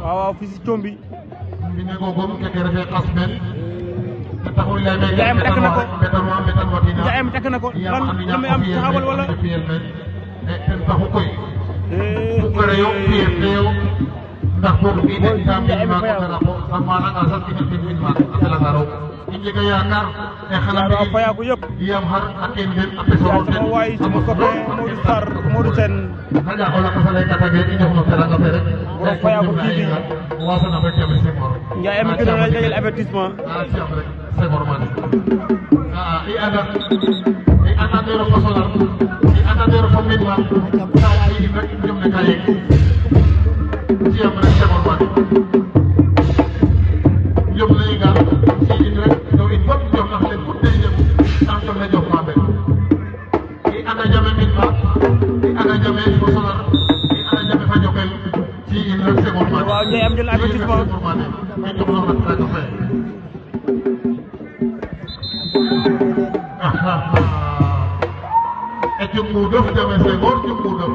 waaw fii si Combi Ndiayam takk na ko Ndiayam takk na ko lan la muy am taxawal wala ndax boobu bii de daa mel maa ko dara ko xam maanaam nga sax ci biir maa ko la nga raw ñu nga yaakaar e xala bi fayaku yëpp yam har ak en dem après so sama waay sama copain Modou Sarr Modou Sène haja ola ko salay kata ge ñu no tera nga fe rek borom fayaku kii bi wasa na rek tamit c'est mort Ndiaye mi gën a la jël avertissement ci am rek c'est normal i ana dero ko solar i ana dero ko min wa i rek ñom ne kay ci am rek c'est normal ñom lay ga ci rek do in bot ñom nak leen pour day dem sans ñom la jox ma be i ana jame min wa i ana jame ko solar i ana jame fa jokel ci in rek c'est normal waaw Ndiaye am jël avertissement mais ñom la nak rek fa et tu mudo jame segor tu mudo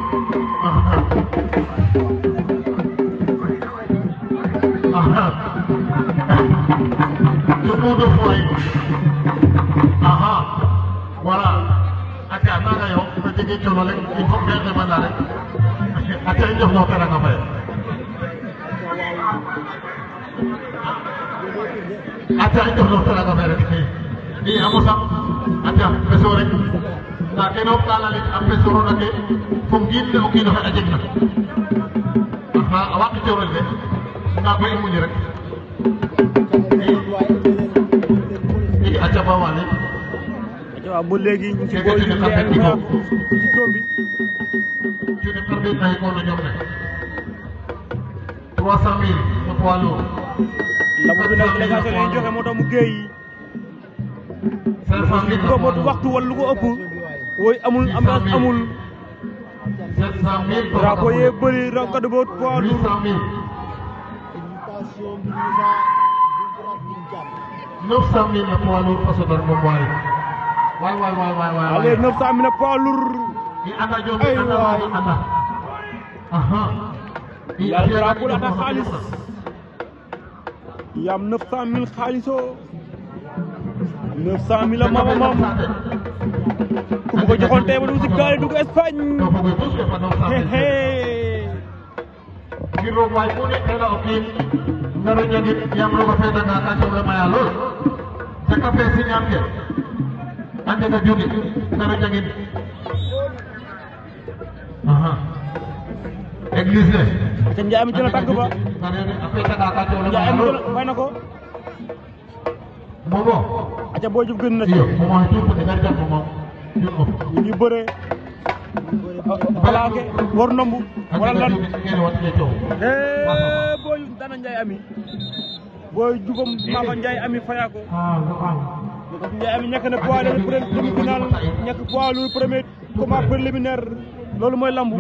tu mudo foi voilà ata naga yo ko tigi chono rek il faut que demanda rek ata jox no kara nga fay ata jox no kara nga fay rek ni amusa ata beso rek na keno kala lit ambe soro nake fo nginde o kino hada jegna awak cewal de na ko imuñu rek aca ba wale aca ba léegi ñu ci boy ñu ay ci Combi tu ne permets pas ko ñom ne 300,000 ko poids lourd la mu gëna délégation lay joxe moo tax mu géey 500,000 ko mot waxtu wala lu ko ëpp woy amul ambiance amul 700,000 drapeau yee bëri rankadu ba poids lourd 800,000 900,000 le poids lourd parce que dans mon boy ouais allez 900,000 le poids lourd i anda jomi anda aha ya drapeau la xaalis yam 900,000 xaaliso 900,000 la mama mam ku mu ko joxoon tey ba du si gaale dugg Espagne kiro way ko ne ela okin naro jagit yam roga fe daga ka to maya lol jaka fe sinyam ke ande ga jogi naro jagit église le te Ndiaye mi jël tàgg ba ape daga ka to Ndiaye mi jël bay na ko momo aca boo jub gën na ci momo ay tour de garja momo ñu bëre balaake war nombu wala lan booy dana Ndiaye ami booy jugam Maba Ndiaye ami faya ko Ndiaye ami ñàkk na poids léger demi-finale ñàkk poids lourd premier combat préliminaire loolu mooy lambu